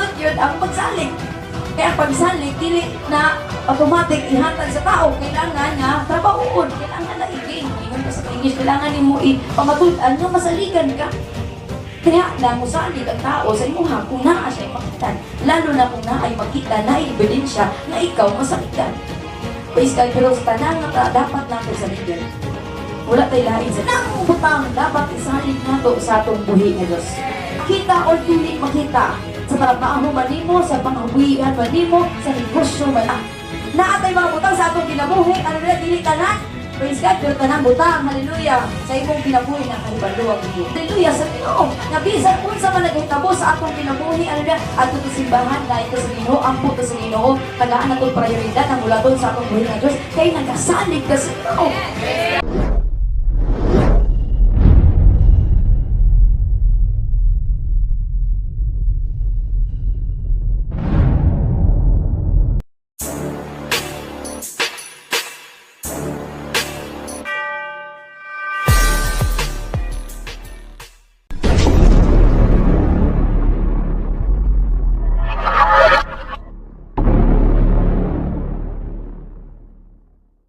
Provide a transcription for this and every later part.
Nindot yun ang pagsalig. Kaya ang pagsalig, dili na automatic ihatag sa tao. Kailangan nga trabahoon. Kailangan na i-gain. Ingon pa sa English, kailangan nimo ipamatud-an nga masaligan ka. Kaya na musalig ang tao sa imuha kung naa siya makita. Lalo na kung naay makita na ebidensya nga ikaw masaligan. Praise God, pero sa tanan nga dapat nato saligan. Wala tay lain sa nang butang dapat isalig nato sa atong buhi nga Dios. Kita o dili makita sa trabaho man nimo, sa panghawian man nimo, sa negosyo man. Naa tay mga butang sa atong kinabuhi, ano na dili tanan. Praise God, pero tanang butang, hallelujah, sa imong kinabuhi na kahibalo ang Ginoo. Hallelujah sa Ginoo. Nga bisan unsa man naghitabo sa atong kinabuhi, ano na adto sa simbahan na ito sa Ginoo, ampo to sa Ginoo, tagaan nato prioridad ang mulaton sa atong buhi nga Dios kay nagasalig ka sa Ginoo.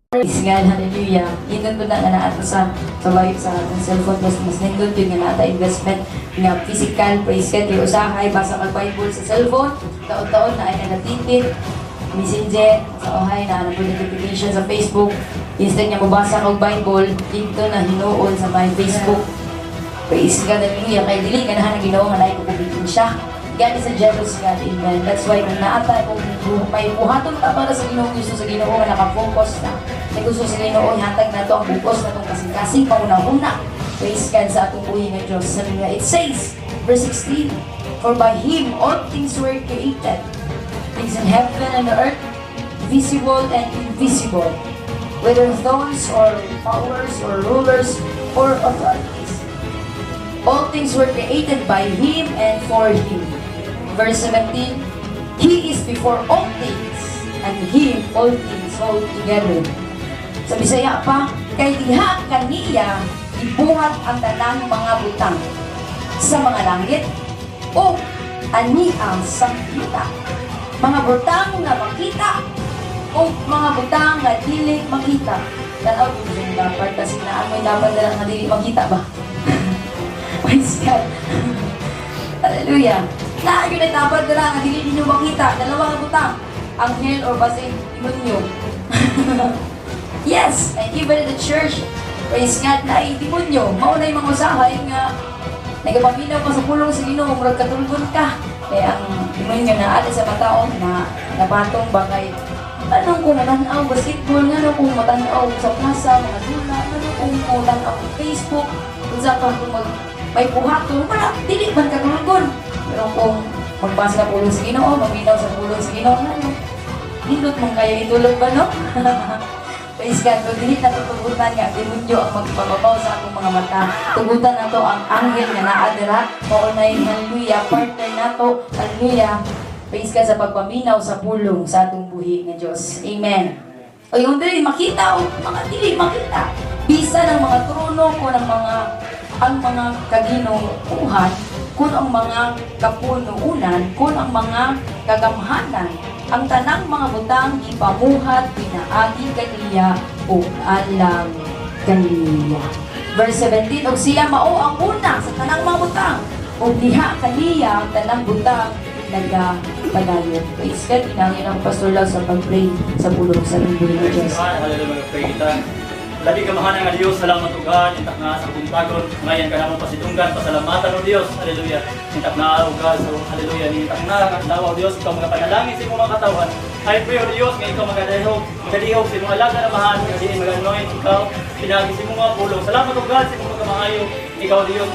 Praise God, hallelujah. Nindot ko na nga naa to sa atong cellphone, mas nindot yun nga naa ta investment nga physical, praise God, kay usahay basa kag Bible sa cellphone, taon-taon na ay nagatipid, Messenger, sa uhay na notification sa Facebook, instead nga mobasa kag Bible, dito na hinuon sa my Facebook. Praise God, hallelujah. Kay dili ganahan ang Ginoo nga naay kukubitin siya. God is a jealous God, amen. That's why kung naata, kung may buhaton ta para sa Ginoo, gusto sa Ginoo nga naka-focus na. Kay gusto sa Ginoo, ihatag nato ang bukos na itong kasing-kasing pauna-una. Praise God sa atong buhi nga Diyos. Sabi niya, it says, verse 16, "For by Him all things were created, things in heaven and earth, visible and invisible, whether thrones or powers or rulers or authorities. All things were created by Him and for Him." Verse 17, "He is before all things, and Him all things hold together." Sa Bisaya pa, kay diha kaniya ibuhat ang tanang mga butang sa mga langit o ania sa yuta. Mga butang nga makita o mga butang nga dili makita. Tanaw ko yung dapat kasi naamoy dapat na lang nga dili makita ba? Praise God. Hallelujah. Na yun ay dapat na lang nga dili ninyo makita. Dalawa nga butang. Anghel or basin demonyo. Yes, and even in the church, praise God, na ay demonyo. Mao na yung mga usahay nga nagapaminaw ka sa pulong sa Ginoo, murag katulgon ka. Kaya ang demonyo na ali sa mataon na napatong ba kay anong kung matanaw basketball, ngano kung matanaw sa plaza, mga dula, ngano kung matanaw sa Facebook, kung sa kung mag may buhaton, wala, dili man katulgon. Pero kung magbasa sa pulong sa Ginoo, maminaw sa pulong sa Ginoo, ano, nindot mong kayo itulog ba, no? Praise God, kung dili na tutugutan nga, demonyo ang magpababaw sa atong mga mata. Tugutan na to ang anghel nga naa dira, mao na yung hallelujah, partner nato, hallelujah. Praise God sa pagpaminaw sa pulong sa atong buhi nga Diyos. Amen. O yung dili makita o mga dili makita. Bisa ng mga trono ko ng mga ang mga kaginuuhan, kun ang mga kapunuunan, kun ang mga kagamhanan, ang tanang mga butang gipamuhat pinaagi kaniya ug alang kaniya. Verse 17, og siya mao ang una sa tanang mga butang, ug diha kaniya ang tanang butang nagapadayon. Praise God, inangin ang Pastor Lau sa pag-pray sa pulong sa linggo ng Diyos. Hallelujah, mag-pray kita. Labi ka mahal nga Dios, salamat o God, intak na sa buntagon, ngayon ka namon pasidunggan, pasalamatan o Dios, hallelujah. Intak na o God, so hallelujah, intak na nga adlaw o Dios, ikaw mga panalangin sa imong mga katawhan. I pray o Dios nga ikaw magadihog, magadihog sa imong alaga na mahal, nga diin mag-anoint ikaw, pinagi sa imong mga pulong. Salamat o God sa imong pagkamaayo, ikaw Dios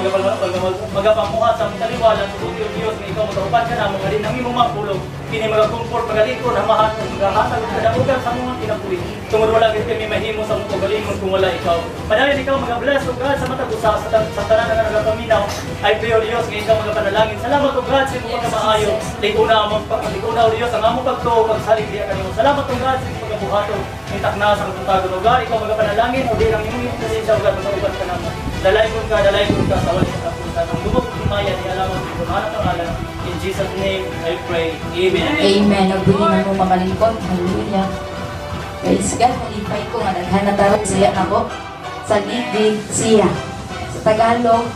magapamuhat sa among taliwala, tuguti o Dios nga ikaw magaupan ka namo, nga diin ang imong mga pulong, kini magakomfort, magalikod, hamahan, ug magahatag og kadaugan sa among kinabuhi. Tungod wala gid kami mahimo sa among kaugalingon kung wala ikaw. Padayon ikaw magabless o God sa matag usa sa tanan nga nagapaminaw. I pray o Dios nga ikaw magapanalangin. Salamat o God sa imong pagkamaayo. Liguna among liguna o Dios ang among pagtuo pagsalig diha kanimo. Salamat o God sa imong pagabuhaton. Intak na sa katuntagon o God, ikaw magapanalangin o di ang imong presensya o God magauban ka namo. Dalaygon ka sa wala sa kapuntagon. Dumog himaya di alam sa mahal na pangalan. In Jesus' name I pray. Amen and amen. Amen. Ug pwede na mo makalingkod. Hallelujah. Praise God. Malipay ko nga daghan na tarong siya nako. Salig siya. Sa Tagalog,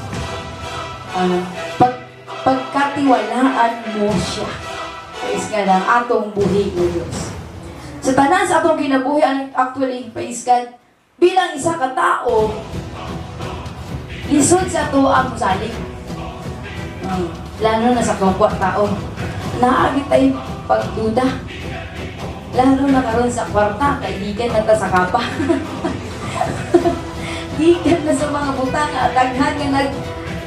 pagkatiwalaan mo siya. Praise God, ang atong buhi ng Diyos. Sa tanan sa atong kinabuhi, actually, praise God, bilang isa ka tao, lisod sa ato ang musalig. Lalo na sa kapwa tao. Naa gyud tay pagduda. Lalo na karon sa kwarta, kaibigan na ta sa kapa. Gikan na sa mga butang at daghan nga nag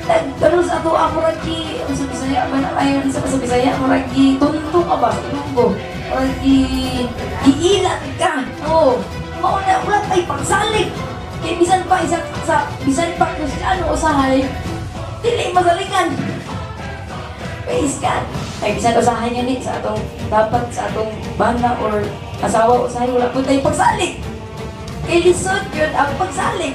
nag karon sa ato ang murag gi sa Bisaya ba na ayon sa Bisaya, murag gi tunto ka ba sa Ilonggo, murag gi giilat ka. Oh, mao na, wala tay pagsalig kay bisan pa isa sa bisan pa Kristiyano, usahay dili masaligan. Praise God. Ay, bisan usahay nga ni sa atong dapat sa atong bana or asawa, usahay wala pud tay pagsalig. Kay lisod yun ang pagsalig.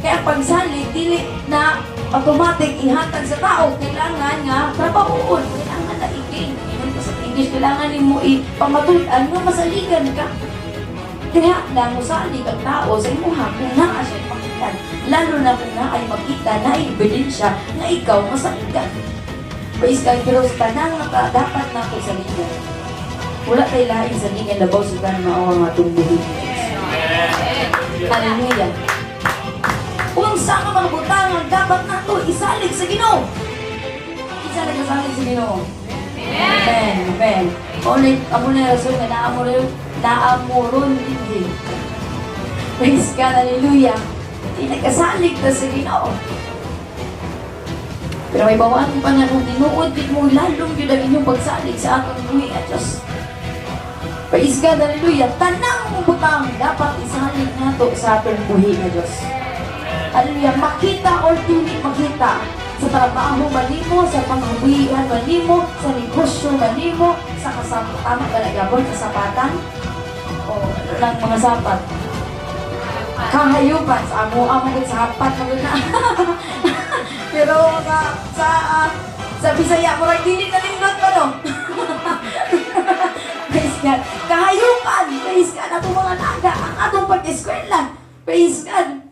Kaya ang pagsalig, dili na automatic ihatag sa tao. Kailangan nga trabahoon. Kailangan na i-gain. Ingon ko sa English, kailangan nimo ipamatud-an nga masaligan ka. Kaya lang musalig ang tao sa imuha kung naa siya makita. Lalo na kung naay makita na ebidensya nga ikaw masaligan. Praise God, pero sa tanang naka, dapat na ako saligan. Wala tay lain saligan labaw sa tanan, mao ang atong buhi. Hallelujah. Unsa nga mga butang ang dapat nato isalig sa Ginoo? Kinsa nagasalig sa Ginoo? Amen. Amen. Only amo na rason nga naa mo ron dinhi. Praise God, hallelujah. Di nagasalig ta sa Ginoo. Pero may bawaan pa nga kung tinuod gid mo lalong gyud ang inyong pagsalig sa atong buhi at Diyos. Praise God, hallelujah. Tanang butang dapat isalig nato sa atong buhi nga Diyos. Hallelujah. Makita or dili makita. Sa trabaho man nimo, sa panghawian man nimo, sa negosyo man nimo, sa kasap tama ba na gabon, kasapatan? O ano lang mga sapat? Kahayupan sa amo amo gud sapat man gud na. Pero sa Bisaya murag dili na nindot pa, no. Praise God. Kahayupan, praise God, atong mga naga, ang atong pag-eskwela. Praise God.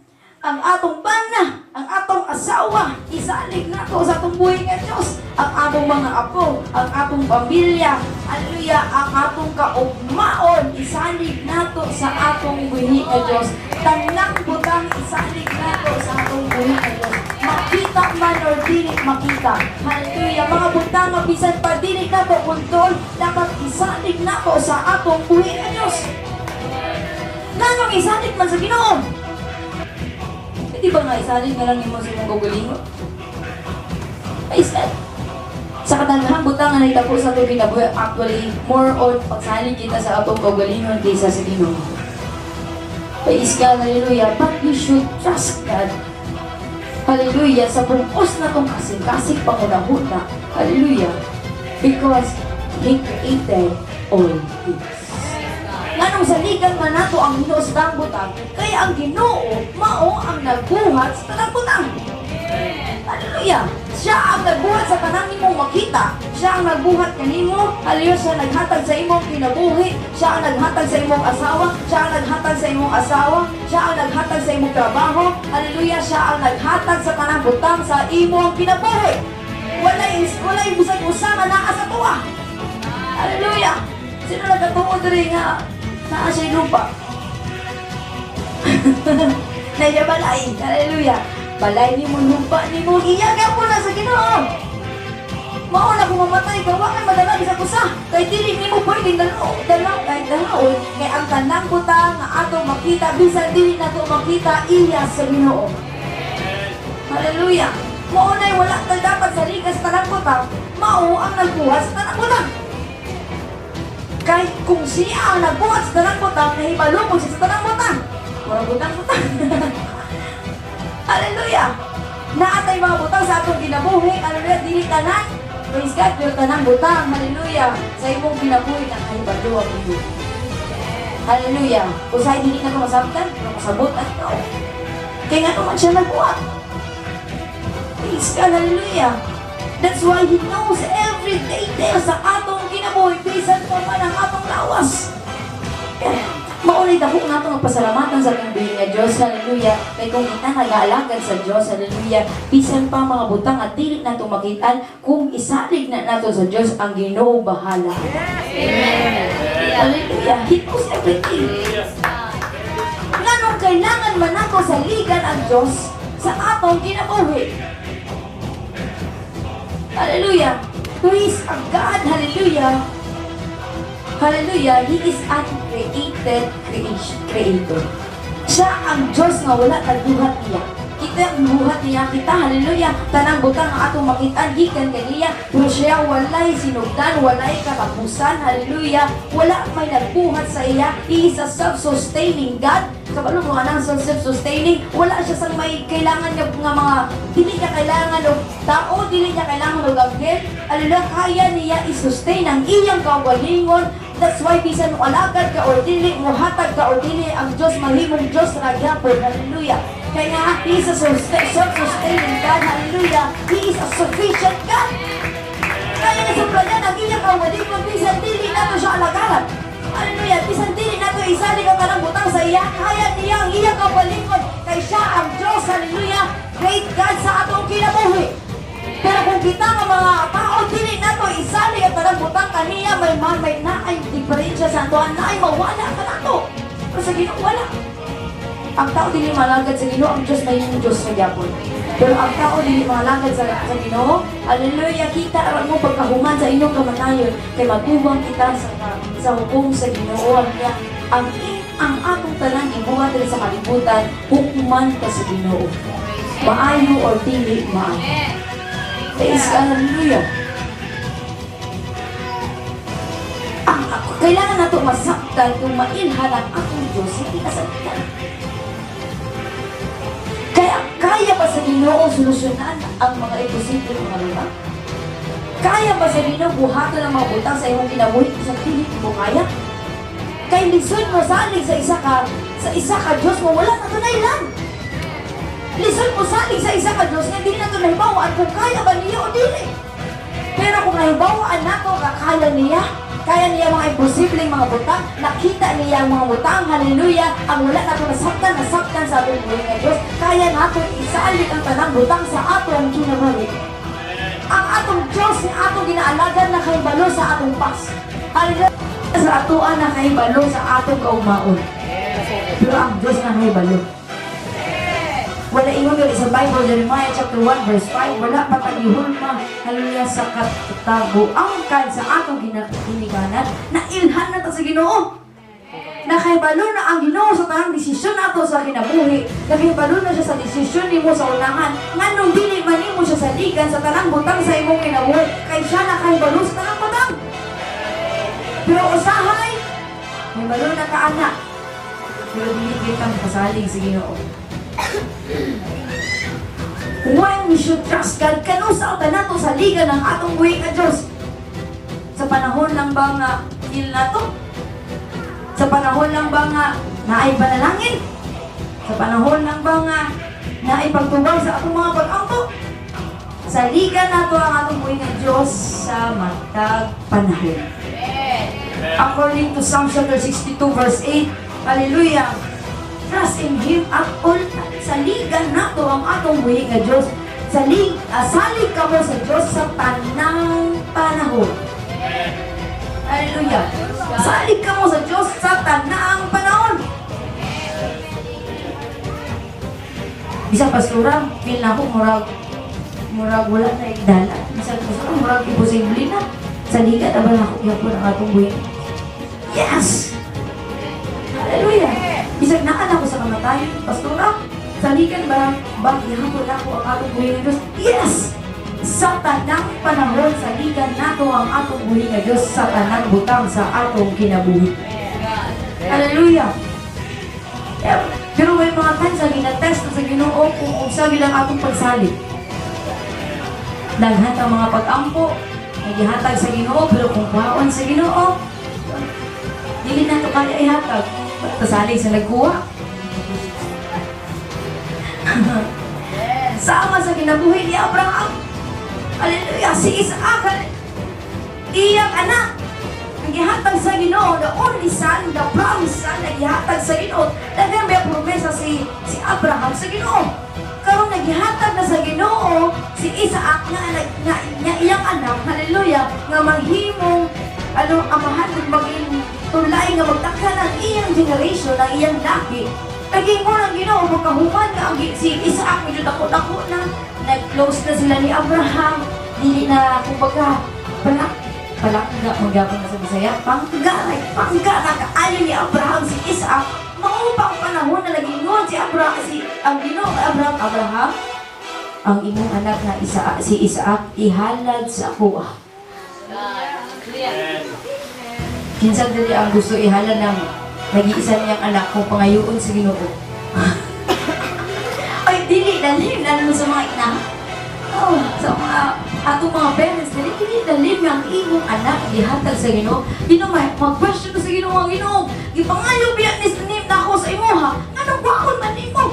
Ang atong bana, ang atong asawa, isalig nato sa atong buhi nga Diyos. Ang atong mga apo, ang atong pamilya, hallelujah, ang atong kaugmaon, isalig nato sa atong buhi nga Diyos. Tanang butang isalig nato sa atong buhi nga Diyos. Makita man or dili makita. Hallelujah, mga butang nga bisan pa dili nato kontrol, dapat isalig nato sa atong buhi nga Diyos. Nganong isalig man sa Ginoo? Di ba nga isalig na lang nimo sa imong kaugalingon? Praise God. Sa kadaghang butang nga nahitabo sa atong kinabuhi, actually, more on pagsalig kita sa atong kaugalingon kaysa sa Ginoo. Praise God, hallelujah. But we should trust God. Hallelujah. Sa bug-os na itong kasing-kasing pangunahuna. Hallelujah. Because He created all things. Nganong saligan man nato ang Ginoo sa tanang butang, kaya ang Ginoo mao ang nagbuhat sa tanang butang. Hallelujah! Siya ang nagbuhat sa tanang imong makita. Siya ang nagbuhat kanimo. Hallelujah! Siya ang naghatag sa imong kinabuhi. Siya ang naghatag sa imong asawa. Siya ang naghatag sa imong asawa. Siya ang naghatag sa imong trabaho. Hallelujah! Siya ang naghatag sa tanang butang sa imong kinabuhi. Walay bisag usa nga naa sa tuwa. Hallelujah! Sino nagkatuo diri nga naa siya lupa? Naya balay. Hallelujah. Balay nimo, lupa nimo, iya mo na sa Ginoo. Mao na kung mamatay ka, wa kay madala bisag usa. Kay dili nimo pwedeng dalo, dala kay dalaon kay ang tanang butang nga atong makita bisan dili nato makita, iya sa Ginoo. Hallelujah. Mao na wala kay dapat saligan sa tanang butang, mao ang nagbuhat sa tanang butang. Kay kung siya ang nagbuhat sa tanang butang, nahibalo mo siya sa tanang butang. Murag butang-butang. Hallelujah! Naa tay mga butang sa atong kinabuhi. Hallelujah, dili tanan. Praise God, pero tanang butang. Hallelujah. Sa imong kinabuhi nakahibalo ang Ginoo. Hallelujah. Usahay dili na ko masabtan, pero masabot ang tao. Kay nga naman siya nagbuhat. Praise God, hallelujah. That's why He knows every detail sa atong kinabuhi, bisan pa man ang atong lawas. Maunay dako nato nga pasalamatan sa atong buhi nga Dios, hallelujah. Kay kung kita nag-aalagad sa Dios, hallelujah, bisan pa mga butang at dili nato makitaan, kung isalig na nato sa Dios, ang Ginoo bahala. Hallelujah. He knows everything. Nganong kailangan man nato saligan ang Dios sa atong kinabuhi? Hallelujah. Who is a God, hallelujah. Hallelujah, He is uncreated creation, creator. Siya ang Diyos nga wala nagbuhat niya. Kita ang buhat niya, kita, hallelujah. Tanang butang ang atong makitaan gikan kaniya, pero siya walay sinugdan, walay katapusan, hallelujah. Wala may nagbuhat sa iya. He is a self-sustaining God. Kabalo mo anang self-sustaining, wala siya sang may kailangan niya nga mga dili niya kailangan og tao, dili niya kailangan og anghel. Hallelujah, kaya niya i-sustain ang iyang kaugalingon. That's why bisan mo alagad ka or dili, mo hatag ka or dili, ang Diyos mahimong Diyos ra gyapon. Hallelujah. Kaya nga, He is a self-sustaining God. Hallelujah. He is a sufficient God. Kaya na suplayan ang iyang kaugalingon, bisan dili nato siya alagaran. Hallelujah. Bisan dili nato isalig ang tanang butang sa iya, kaya niya ang iyang kaugalingon. Kay siya ang Diyos. Hallelujah. Great God sa atong kinabuhi. Pero kung kita nga mga tao, dili nato isalig ang tanang butang kaniya, may naay diferensya sa atoan, naay mawala ka nato. Pero sa Ginoo, wala. Ang tao dili malagad sa Ginoo, ang Diyos may Diyos sa gyapon. Pero ang tao dili malagad sa Ginoo, hallelujah, kita aron mo pagkahuman sa inyong kamatayon, kay matubang kita sa hukom sa Ginoo. Hallelujah. Ang atong tanan gibuhat diri sa kalibutan, hukman ka sa Ginoo. Maayo or dili maayo. Praise God, hallelujah. Ang kailangan nato masaktan kung mailhan ang atong Diyos, hindi kasabitan. Kaya kaya ba sa Ginoo solusyonan ang mga imposible mga butang? Kaya ba sa Ginoo buhaton ang mga butang sa imong kinabuhi sa dili mo kaya? Kay lisod mo salig sa isa ka Dios mo wala na tunay. Lisod mo salig sa isa ka Dios nga dili nato nahibawaan kung kaya ba niya o dili. Pero kung nahibawaan nato nga kaya niya mga imposibleng mga butang, nakita niya ang mga butang, hallelujah, ang wala nato nasaktan, nasaktan sa atong buhi nga Diyos, kaya nato isalig ang tanang butang sa atong kinabuhi. Ang atong Diyos nga atong ginaalagan na kahibalo sa atong past. Hallelujah, sa atoan na kahibalo sa atong kaumaon. Pero ang Diyos na kahibalo. Wala ingon diri sa Bible, Jeremiah chapter 1 verse 5, wala pa tagihulma, hallelujah, sa kataguangkan sa atong ginikanan, nailhan na ta sa Ginoo. Nakahibalo na ang Ginoo sa tanang desisyon nato sa kinabuhi. Nakahibalo na siya sa desisyon nimo sa unahan. Nganong dili man nimo siya saligan sa tanang butang sa imong kinabuhi, kay siya nakahibalo sa tanang butang. Pero usahay, nahibalo na ka ana. Pero dili kita makasalig sa Ginoo. When we should trust God, kanusa ta nato saligan ang atong buhi nga Diyos? Sa panahon lang ba nga feel nato? Sa panahon lang ba nga naay panalangin? Sa panahon lang ba nga naay pagtubag sa atong mga pag-ampo? Saligan nato ang atong buhi nga Diyos sa matag panahon. According to Psalm chapter 62 verse 8, hallelujah, trust in Him at all times. Saligan nato ang atong buhi nga Diyos. Salig kamo sa Diyos sa tanang panahon. Hallelujah. Salig kamo sa Diyos sa tanang panahon. Bisa pastora, feel na ako murag wala na igdala. Bisa pastora, murag imposible na. Saligan na ba na ako gyapon ang atong buhi? Yes! Hallelujah! Bisag naan ako sa kamatayon, pastora, saligan ba ba gihapon ako ang atong buhi nga Diyos? Yes! Sa tanang panahon, saligan nato ang atong buhi nga Diyos sa tanang butang sa atong kinabuhi. Hallelujah! Pero may mga times na ginatest na sa Ginoo kung unsa bilang atong pagsalig. Daghan ang mga pag-ampo, nagihatag sa Ginoo, pero kung kwaon sa Ginoo, dili na to kaya ihatag. Pasalig sa nagkuha. Sama sa kinabuhi ni Abraham. Hallelujah. Si Isaac, iyang anak, ang gihatag sa Ginoo, the only son, the promised son, na gihatag sa Ginoo. Daghan may promesa si Abraham sa Ginoo. Karon nagihatag na sa Ginoo si Isaac nga anak nga iyang anak, hallelujah, nga manghimong ano amahan ug maging tulay nga magtakhan ang iyang generation, ang iyang lahi. Naging ang Ginoo magkahuman nga ang si Isaac medyo dako-dako na, nag-close na sila ni Abraham, dili na kumbaga palak palangga magyapon na sa Bisaya, pangga, like pangga na kaayo ni Abraham si Isaac. Mao pa ang panahon na nagingon si Abraham, si ang Ginoo kay Abraham, "Abraham, ang imong anak na Isaac, si Isaac, ihalad sa ako." Amen. Kinsa dili ang gusto ihalad ng nag-iisa niyang anak kung pangayoon sa Ginoo? Ay, dili lalim, lalo na sa mga ina. Oh, sa mga atong mga parents, dili dili lalim nga ang imong anak gihatag sa Ginoo. Ginoo, may mag-question sa Ginoo ang Ginoo. Gipangayo biya ni na ako sa imuha. Nganong kuhaon man nimo?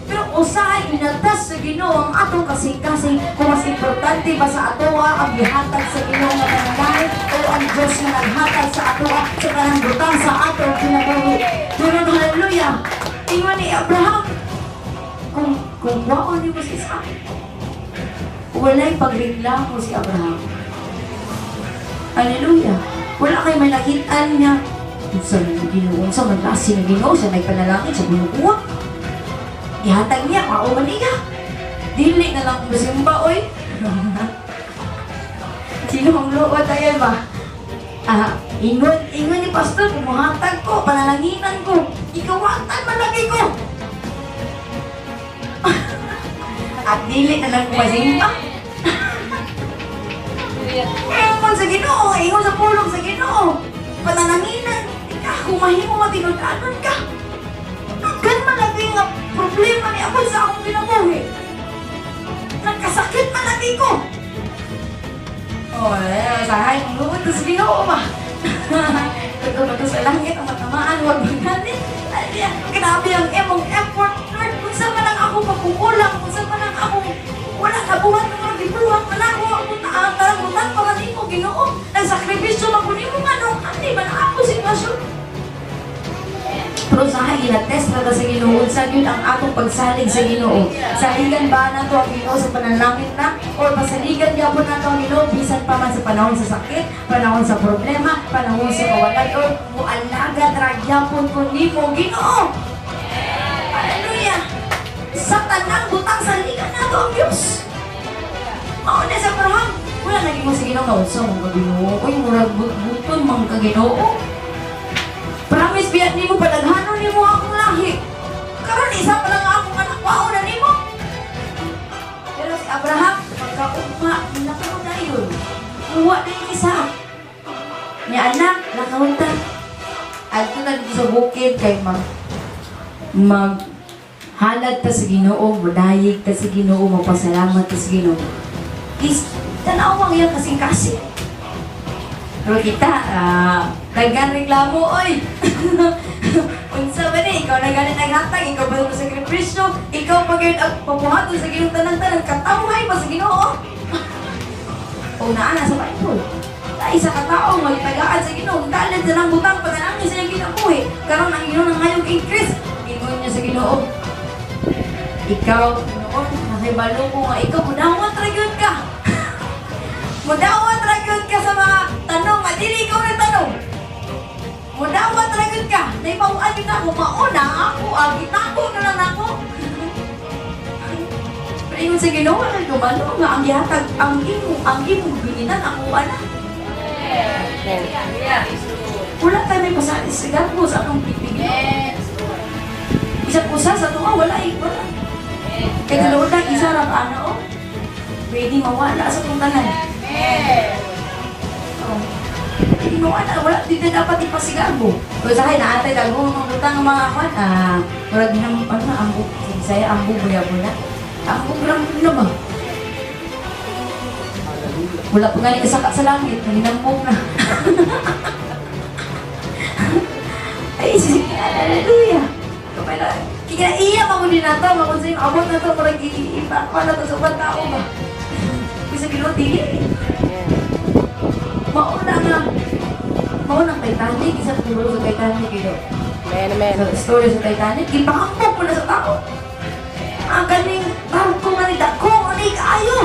Pero usahay ginatas sa Ginoo ang atong kasing-kasing kung mas importante ba sa atoa ang gihatag sa Ginoo nga panalangin o ang Diyos nga naghatag sa atoa sa kanang butang sa atong kinabuhi. Pero hallelujah, ingon ni Abraham, kung kuhaon nimo si Isaac, walay pagreklamo si Abraham. Hallelujah. Wala kay may nakitaan niya. Sa Ginoo, sa man klase ng Ginoo, sa nagpanalangin, sa binubuhat. Ihatag niya, mao man niya. Dili na lang musimba, oy. Sino ang luwa tayo ba? Ah, ingon, ingon ni pastor, kumuhatag ko, panalanginan ko, ikawatan man lagi ko. At dili na lang kumasimba. Ingon sa Ginoo, ingon sa pulong sa Ginoo. Panalanginan, ikaw kung mahimo matinud-anon ka. Gan man lagi nga problema ni ako sa akong kinabuhi. Nagkasakit man lagi ko. Oh, eh, sahay, luod sa Ginoo ba? Tugtog sa langit, ang matamaan, wag magalit. Ay, grabe ang imong effort, Lord. Kung saan man ang ako pagkukulang, kung saan man ang ako, wala ka buhat ng mga gibuhat, wala ko ako taang karamutan para nimo, Ginoo. Nagsakripisyo man ko nimo nga nung ani man ako sitwasyon. Pero sa akin, ginatest na ta sa Ginoo, sa yun ang atong pagsalig sa Ginoo. Saligan ba nato ang Ginoo sa panalangin na? Or pasaligan gyapon nato ang Ginoo bisan pa man sa panahon sa sakit, panahon sa problema, panahon sa kawalan, or mualagad ra gyapon ko nimo, Ginoo. Hallelujah! Sa tanang butang saligan nato ang Diyos. Mao na sa Abraham, wala naging mo sa Ginoo nga unsa man ka Ginoo. Uy, murag buton man ka Ginoo. Promise biya nimo padaghanon nimo akong lahi. Karon isa pa lang akong anak, wao na nimo. Pero si Abraham, pagkaugma, nakaw na yun. Kuha na yung isa. Niya anak, nakahunta. Adto na dito sa bukid kay mag mag halad ta sa Ginoo, modayeg ta sa Ginoo, magpasalamat ta sa Ginoo. Is tanaw ang iyang kasing-kasing. Pero kita, daghan reklamo, oy. Unsa ba ni, ikaw na gani naghatag, ikaw ba sa sakripisyo, ikaw pa gyud ang pabuhaton sa Ginoo tanan-tanan, katawhay pa sa Ginoo. O naa na sa Bible. Ay isa ka tao magtagaan sa Ginoo, galit sa nang butang panalangin sa iyang kinabuhi. Karon ang Ginoo nangayong increase. Ingon niya sa Ginoo, ikaw, Ginoo, nakibalo ko nga ikaw mudawat ra gyud ka. Mudawat ra gyud ka sa mga tanong nga dili ikaw nagtanong. Mudawat ra gyud ka. Naibawaan gyud ako mauna ako ang gitago na lang nako. Pero ingon sa Ginoo, wala gumalo nga ang gihatag ang imong gilinan ako ana. Wala tayo may pasali sa mo sa atong pipigil. Isang usa sa tuwa, wala eh, wala. Kaya dalawa na, isa ra ka ana oh. Pwede mawala sa itong tanan. Oh. Pwede mawala, wala, di na dapat ipasigarbo. Pero sa akin, naatay, dagong mga butang ang mga kwan, murag nang, ano na, ambog, sa Bisaya, ambog, buya na. Ambog lang na ba? Wala pa nga kasaka sa langit, naginambog na. Ay, sige, hallelujah. Kamay na, kaya iya pa mo din nato, makon sa abot na to, parang iipa na to sa ubang tao ba. Kasi Ginoo dili. Mauna nga mauna ang Titanic, isa pa sa Titanic ito. Amen, amen. Sa story sa Titanic, gipahambog mo na sa tao. Ang kaning barko nga ni dako ani kaayo.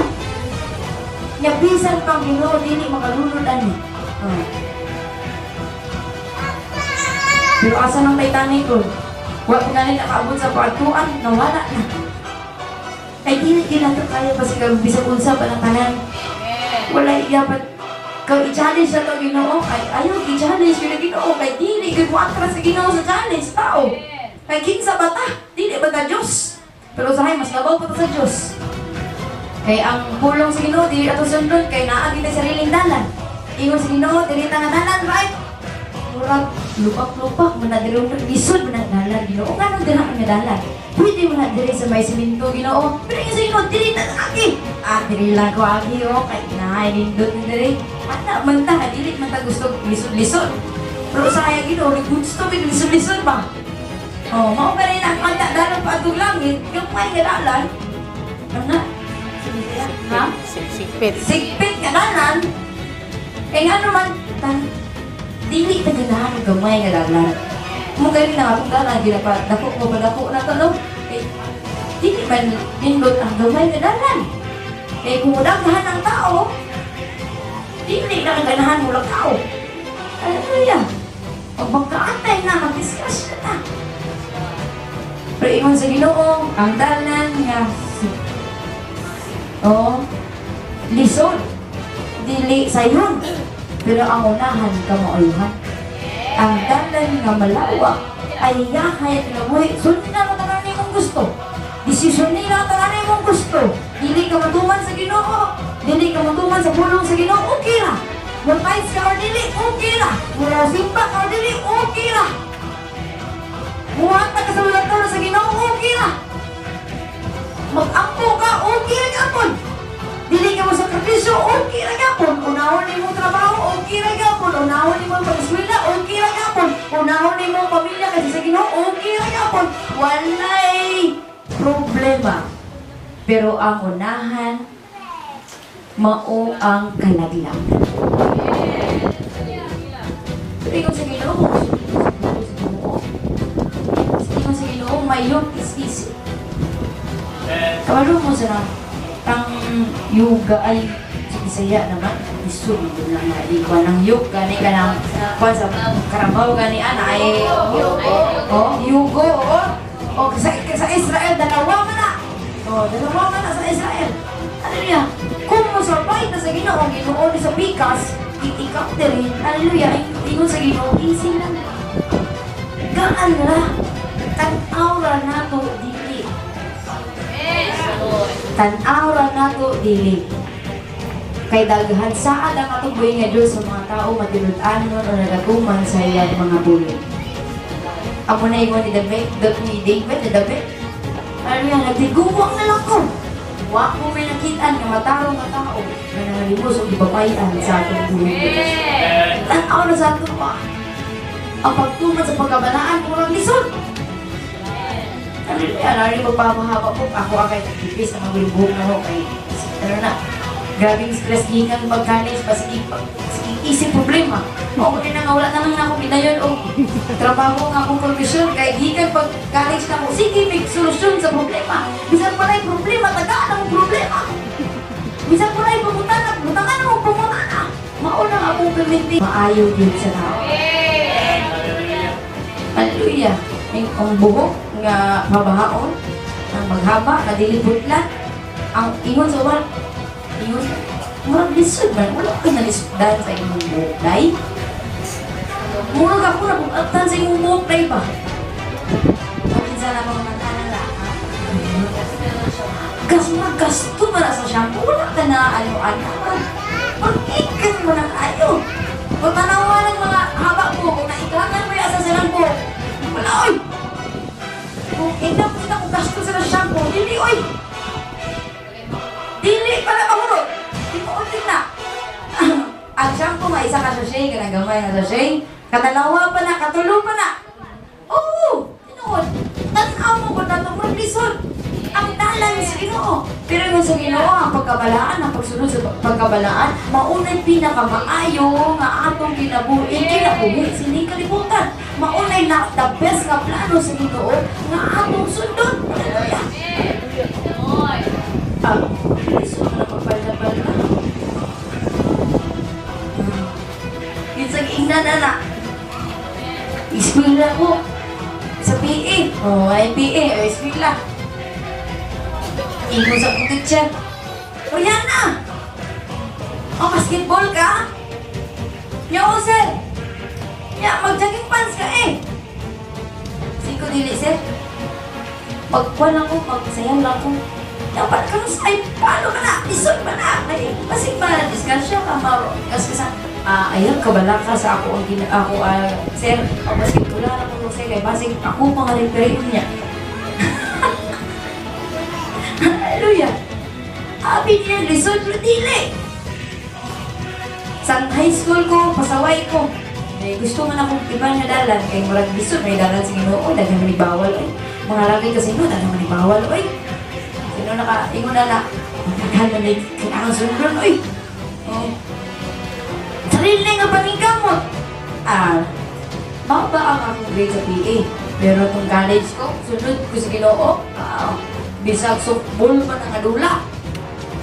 Nya bisan pang Ginoo dili makalunod ani. Oh. Pero asa ng Titanic ron? Wa ko na nakaabot sa paadtuan, nawala na. Kay dili gyud nato kaya pa sila bisag unsa pa ng tanan. Wala dapat kung i-challenge na to Ginoo kay ayaw i-challenge gyud ang Ginoo kay dili gyud mo atras sa Ginoo sa challenge tao. Kay kinsa ba ta? Dili ba ta Dios? Pero usahay mas labaw pa ta sa Dios. Kay ang pulong sa Ginoo dili ato sundon kay naa gyud tay sariling dalan. Ingon sa Ginoo dili ta nga dalan, right? Murag lupak-lupak man na diri, lisod man na dalan, Ginoo. Nganong dira nga dalan? Pwede man na diri sa may simento, Ginoo. Pero ingon sa Ginoo diri ta agi. Ah, diri lang ko agi oh, kay naay nindot ni diri. Ana man ta, dili man ta gusto lisod-lisod. Pero sa kaya Ginoo, gusto mig lisod-lisod ba? Oh, mao pa rin ang kanta dalan pa atong langit, gamay nga dalan. Ana, sige siya, ha? Sigpit. Sigpit nga dalan. Kay nga naman, tan, dili ta ganahan og gamay nga dalan. Mo gani na atong dalan ginapa dako mo ba dako na to, no? Kay dili man nindot ang gamay nga dalan. Kay kung daghan ang tao, dili na ganahan mo lang tao. Hallelujah. Pag magkaantay na, mag-discuss na. Pero ingon sa Ginoo, ang dalan nga oh, lisod, dili sayon. Pero ang unahan kamaayuhan. Ang dalan nga malawak ay yahay at kinabuhi. Sundin na lang tanan imong gusto. Desisyon nila tanan imong gusto. Dili ka matuman sa Ginoo. Dili ka matuman sa pulong sa Ginoo. Okay ra. Mo-tithes ka or dili, okay ra. Mo simba ka or dili, okay ra. Muhatag ka sa mga sa Ginoo, okay ra. Mag-ampo ka, okay ra gapon. Dili ka mo sakripisyo, okay ra gapon. Unahon nimo trabaho, okay ra gapon. Unahon nimo pag-eskwela, okay ra gapon. Unahon nimo pamilya kasi sa Ginoo, okay ra gapon. Walay problema. Pero ang unahan, mao ang kalaglagan. Pero ingon sa Ginoo, ingon sa Ginoo, my yoke is easy. Kabalo mo sa tang yuga ay sa Bisaya naman isu man na nga ikuan ng yoke gani ka ng kuan sa karabaw gani ana ay oh, yugo, oh. Oh, sa Israel dalawa man na, oh, dalawa man na sa Israel. Hallelujah. Kung mosabay na sa Ginoo, Ginoo ni sa pikas itikap diri. Hallelujah. Ingon sa Ginoo, easy lang, gaan ra. Tan-aw ra nato dili, tan-aw ra nato dili. Kay daghan saad ang atong buhi nga Dios sa mga tao matinud-anon o nagatuman sa iyang mga buhi. Amo na ingon ni David, ni David, ni David. Ano yan, nagtiguwang na lang ko. Wa ko may nakitaan nga matarong nga tao nga nangalimos og gibabayan sa atong buhi. Tan-aw na sa atong pa. Ang pagtuman sa pagkabalaan, murag lisod. Ano yan, ano magpapahaba po. Ako ang kay nagtipis ang mga buhok na ko kay, ano na, grabing stress gikan pag-college, pa sige, sige, isip problema. Mao na nga wala naman ako ginayon og trabaho nga akong profesyon kay gikan pag college na ko, sige may solusyon sa problema. Bisan pa problema, tagaan ang problema. Bisan pa pangutana, butangan mo pangutana. Mao na nga akong perminti. Maayo gyud sa tao. Hallelujah. Ang buhok nga mabahaon, ang maghaba, nga dili putla, ang ingon sa uban, ingon, murag lisod man, wala ka nalisdan sa imong buhok, day. Murag ako na bugatan sa imong buhok, day ba? Minsan na mga mananala, ha? Gas na gasto ba na sa shampoo? Wala ka na ano-ano. Pag-ikan mo na kayo. Kung tanawa ng mga haba mo, kung naikangan mo yung asa silang buhok, wala, oy! Kung enough na kung gasto sa shampoo, dili, oy! Dili pala mahurot! Tinuod din na. Ang shampoo nga isa ka sachet, kanang gamay nga sachet, kadalawa pa na, katulo pa na. Oo! Tinuod. Tan-aw mo kung nato mo lisod. Ang Alang sa Ginoo. Pero ingon sa Ginoo, ang pagkabalaan, ang pagsunod sa pagkabalaan, maunay pinakamaayo nga atong kinabuhi, kinabuhi sining kalibutan. Maunay na the best nga plano sa Ginoo nga atong sundon. Hallelujah. Ah, gusto ka na magpalda-palda. Yun sa ingnan na na. Eskwela ko. Sa PE. Oh, ay PE. O, eskwela. Ingon sa akong teacher. "O yan na! O, basketball ka? Nya, o, sir. Nya, mag-jogging pants ka eh." Siko, "Dili, sir. Magkuhan lang ko, magsayaw lang ko." "Dapat kang ay, paano ka na? Lisod ba na? Ay, basig ba, diskarsya ka, ma, kasi sa, ah, ayun, kabala ka sa ako, ang gina, ako, ah, sir, ang basketball lang ako, sir, kay basig, ako pa nga referee niya." Hallelujah. Abi niya, lisod, pero dili. Sa high school ko, pasaway ko. May gusto man akong iba nga dalan, kay murag lisod, may dalan sa Ginoo, daghan man bawal, oy. Mga lagi kasi no, daghan man bawal, oy. Sino naka, ingon na na, daghan man may kailangan sundon, oy. Oh. Sarili nga paningkamot. Ah, mao ba ang akong grade sa PE? Pero tong college ko, sunod ko sa Ginoo, ah, bisag softball man ang adula.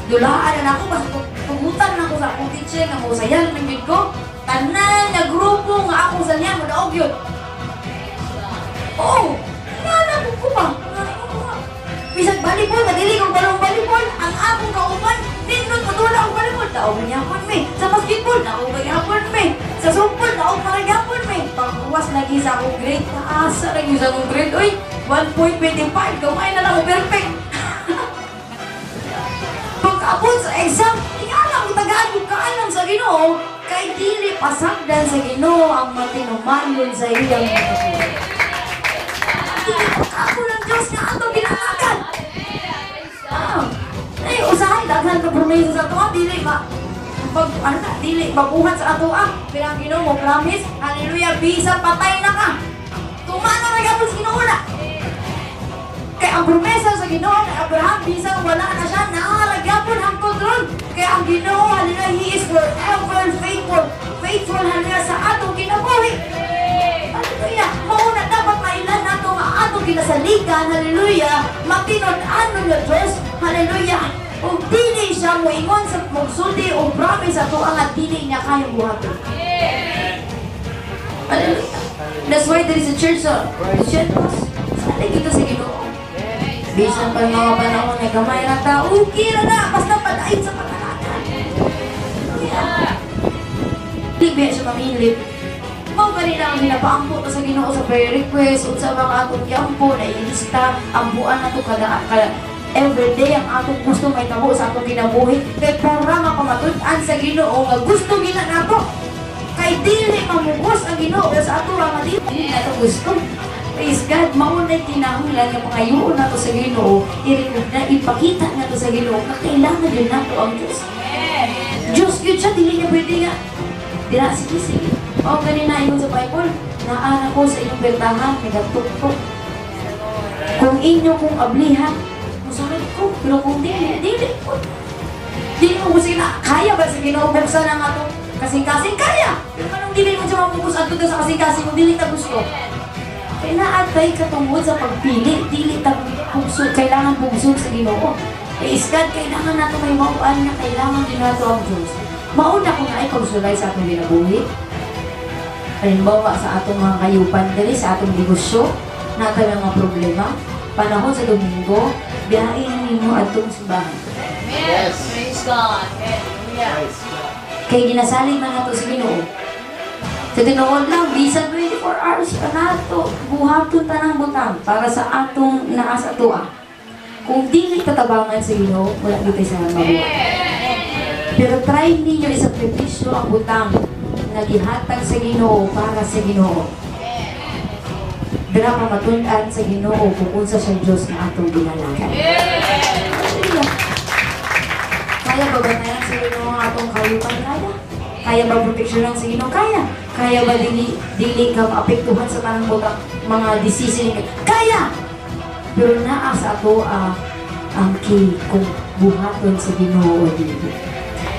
Dulaan na ako, basta tugutan na ako sa akong teacher nga mosayal man gyud ko. Tanan nga grupo nga akong salihan mo daog yun. Oo, nga ko ba? Nga ko ba? Bisag volleyball, madili kong balong volleyball, ang akong kauban, nindot madula og volleyball, daog man mi. Sa basketball, daog man mi. Sa softball, daog man gyapon mi. Pagkuwas lagi sa akong grade, taasa lagi sa akong grade, oy, 1.25, gamay na lang ako perfect. Pagkaabot sa exam, ikaw tagaan ko kaalam sa Ginoo, kay dili pasagdan sa Ginoo ang matinumanon sa iyang mga. Dili pagkaako ng Diyos nga atong ginalakan. Ah, ay, usahay, daghan ka promesa sa ato, ah, dili ma, pag, ano na, dili, mabuhat sa ato, ah. Pero ang Ginoo mo promise, hallelujah, bisa patay na ka. Tumano na gapon sa Ginoo na. Kaya ang promesa sa Ginoo kay Abraham, bisan wala na siya, naaragyapon hangtod ron. Kaya ang Ginoo, hallelujah, He is forever faithful. Faithful, hallelujah, sa atong kinabuhi. Hallelujah. Mauna dapat mailan nato nga atong ginasaligan, hallelujah, matinud-anon nga Diyos, hallelujah. Ug dili siya moingon sa mugsulti o promise ato ang at dili niya kayang buhaton. Hallelujah. That's why there is a church sa Christianos. Salig kita sa Ginoo. Bisan pa yung mga panahon na gamay na tao, okay ra na, basta padayon sa pag-alagad. Hallelujah. Di ba siya mamilip? Mao gani na ang ginapaampo ta sa Ginoo sa prayer request, unsa ba ka atong giampo na ilista, ampuan nato kada kada everyday ang atong gusto may tabo sa atong kinabuhi kay para mapamatud-an sa Ginoo nga gusto gina nato. Kay dili mamugos ang Ginoo sa ato nga dili nato gusto. Praise God, mao na kinahanglan nga pangayoon nato sa Ginoo, i-recognize, ipakita nato sa Ginoo nga kailangan din nato ang Diyos. Diyos yun siya, dili niya pwede nga. Dira, sige, sige. O, ganina ingon sa Bible, naa ko sa inyong pertahan, nagatuktok. Kung inyo kong ablihan, musunod ko. Pero kung dili, dili ko. Dili mo gusto na, kaya ba sa Ginoo buksan ang atong kasing-kasing? Kaya! Pero anong dili mo siya mapupus adto sa kasing-kasing kung dili ta gusto? Kaya naatay katungod sa pagpili, dili ta pugsod, kailangan pugsod sa Ginoo. Praise God, kailangan nato may mauan nga kailangan din nato ang Diyos. Mauna ko na ay pagsulay sa atong ginabuhi. Halimbawa sa atong mga kayupan diri sa atong negosyo, natay mga problema, panahon sa Domingo, biyahe na ninyo adtong simbahan. Yes. Praise God. Hallelujah. Kay ginasalig man nato sa Ginoo. Sa tinuod lang, bisan 24 hours pa nato, buhaton tanang butang para sa atong naa sa atoa. Kung dili tatabangan sa Ginoo, wala gyud sa mabuhat. Pero try ninyo isakripisyo ang butang nga gihatag sa Ginoo para sa Ginoo. Dira pamatun-an sa Ginoo kung unsa siya Dios nga atong ginalagan. Hallelujah. Kaya ba bantayan sa Ginoo ang atong kayupan? Kaya. Kaya ba proteksyonan sa Ginoo? Kaya. Kaya ba dili dili ka maapektuhan sa tanang butang mga decision? Kaya. Pero naa sa ato ang key kung buhaton sa Ginoo o dili.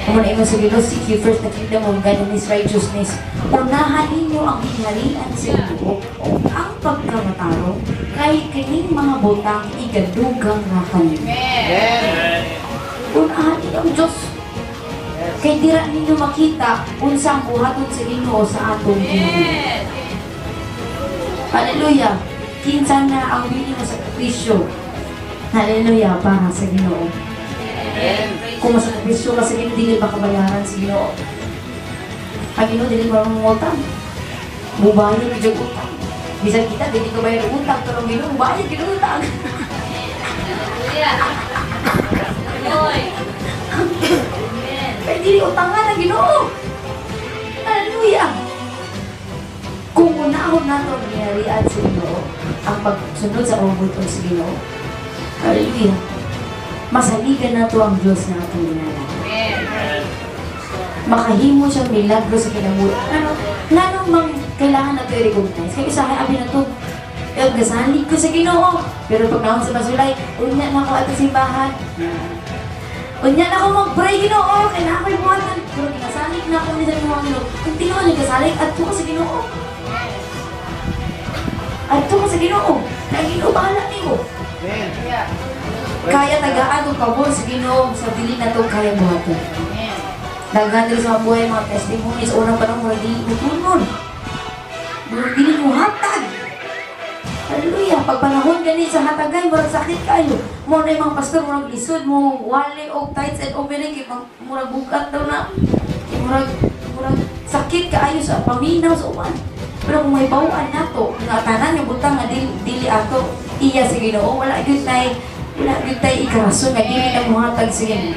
Kung ano ingon sa Ginoo, "Seek you first the kingdom of God and His righteousness." Unahan ninyo ang gingharian sa Ginoo o ang pagkamatarong, kay kining mga butang igadugang na kaninyo. Amen. Unahan ninyo ang Diyos. Kay dira ninyo makita unsa ang buhaton sa Ginoo sa atong kinabuhi. Hallelujah. Kinsa na ang willing mo sakripisyo? Hallelujah, para sa Ginoo. Kung masakripisyo ka sa Ginoo, dili ba kabayaran sa Ginoo? Ang Ginoo dili ba mangutang? Mubayad gyud utang. Bisan kita dili ka bayad utang, pero ang Ginoo bayad gyud utang. Hallelujah. Lord. Amen. Kay dili utangan ang Ginoo. Hallelujah. Kung unahon nato ang gingharian sa Ginoo, ang pagsunod sa kabubut-on sa Ginoo. Hallelujah. Masaligan nato ang Diyos na atong ginalagaran. Amen. Makahimo siyang milagro sa kinabuhi. Ano, nganong mang kailangan nato i-recognize? Kaya usahay abi na to, eh, gasalig ko sa Ginoo. Pero pag naon sa masulay, unya na ako ato simbahan. Unya na ako mag-pray, Ginoo, kailangan ko ibuhatan. Pero ginasalig na ako ni sa Ginoo. Kung tinuod nga gasalig, adto ka sa Ginoo. Adto ka sa Ginoo. Kaya ang Ginoo bahala nimo. Amen. Kaya tagaan og pabor sa Ginoo sa dili na to kaya buhaton. Amen. Daghan diri sa mga buhay mga testimonies, unang panahon murag dili mo tunod. Murag dili mo hatag. Hallelujah. Pag panahon gani sa hatagay, murag sakit kayo. Mo na yung mga pastor, murag lisod mo wali og tithes and offering kay murag bugat daw na. Kay murag sakit kaayo sa paminaw sa uban. Pero kung may bawaan nato, nga tanan nga butang nga dili, dili ato iya sa Ginoo, wala gyud tay ikarason nga dili na muhatag sa Ginoo.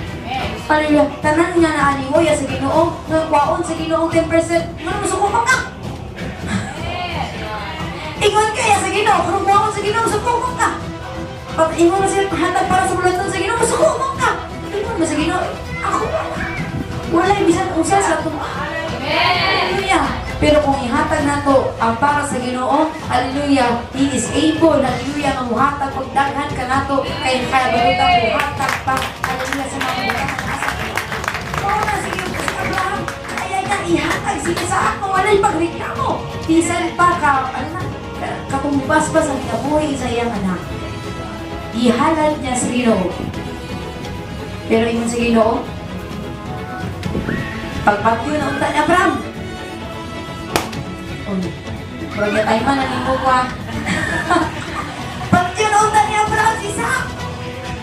Hallelujah. Tanan nga naa nimo ya sa Ginoo, nga kwaon sa Ginoo 10%, ngano musuko ka ka? Ingon kaya sa Ginoo, kung kwaon sa Ginoo, suko mo ka. Pag ingon mo siya hatag para sa buluhaton sa Ginoo, musuko mo ka. Ingon mo sa Ginoo, ako wala. Wala bisan usa sa atong. Hallelujah. Pero kung ihatag nato ang para sa Ginoo, hallelujah, He is able, hallelujah, nga muhatag pag daghan ka nato kay kaya baluta muhatag pa, hallelujah, sa mga butang nga nasa. Mao na sige si Abraham, kaya niya ihatag si Isaac mo walay pagreklamo. Bisan pa ka, ano na, katumbas pa sa kinabuhi sa iyang anak. Gihalad niya sa Ginoo. Pero ingon sa Ginoo, pagpatyo na unta ni Abraham. Uy, murag na tayo man, nalimo ko ah. Patyo na unta ni Abraham si Isaac.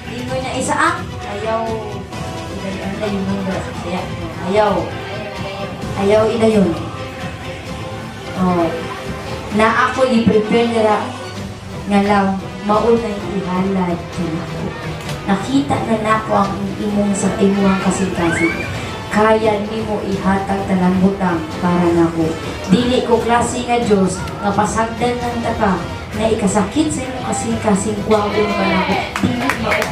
Ingon niya, "Isaac, ayaw, idayon," ano yung mundo? Ayaw, ayaw idayon. Oh, na ako i-prepare nila nga lang maunay ihalad kanako. Nakita na nako ang imong sa imuhang kasing-kasing. Kaya nimo ihatag tanang butang para nako. Dili ko klase nga Dios nga pasagdan ng taka na ikasakit sa imong kasing-kasing kwaon pa nako. Dili mao.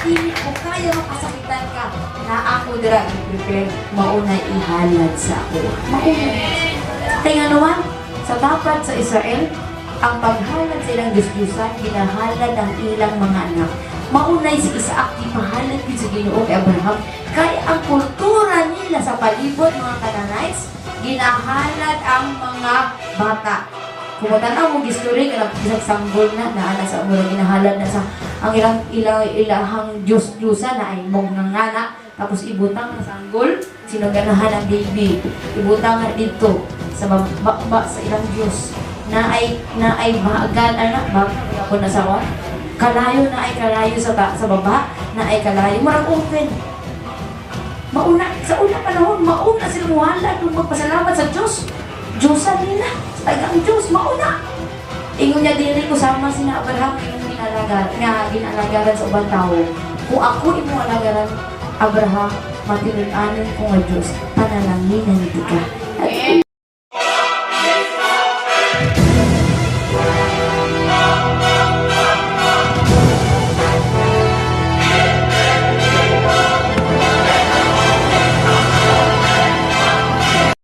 Dili ko kaya makasakitan ka na ako dira i-prepare mauna ihalad sa ako. Mauna. Kaya nga naman, sa dapat sa Israel, ang paghalad sa ilang Diyos-Diyusan, ginahalad ang ilang mga anak. Maunay si Isaac, gipahalad gyud sa Ginoo kay Abraham. Kay ang kultura nila sa palibot, mga Canaanites, ginahalad ang mga bata. Kung matanaw mo gistory kanang bisag sanggol na naa sa mura ginahalad na sa ang ilang ilang ilahang Diyos Diyusan na ay mong nangana, tapos ibutang ang sanggol, sino ganahan ang baby ibutang na dito sa ba, sa ilang Diyos na ay bagal ana ba ako na sa wa kalayo na ay kalayo sa sa baba na ay kalayo, murag open. Mauna sa una panahon, mauna sila muhalad kung magpasalamat sa Diyos Diyosan nila sa tagang Diyos. Mauna ingon niya, "Dili ko sama sina Abraham imong ginalagar nga ginalagaran sa ubang tawo. Kung ako imong alagaran, Abraham, matinud-anon ko nga Diyos, panalanginan ka."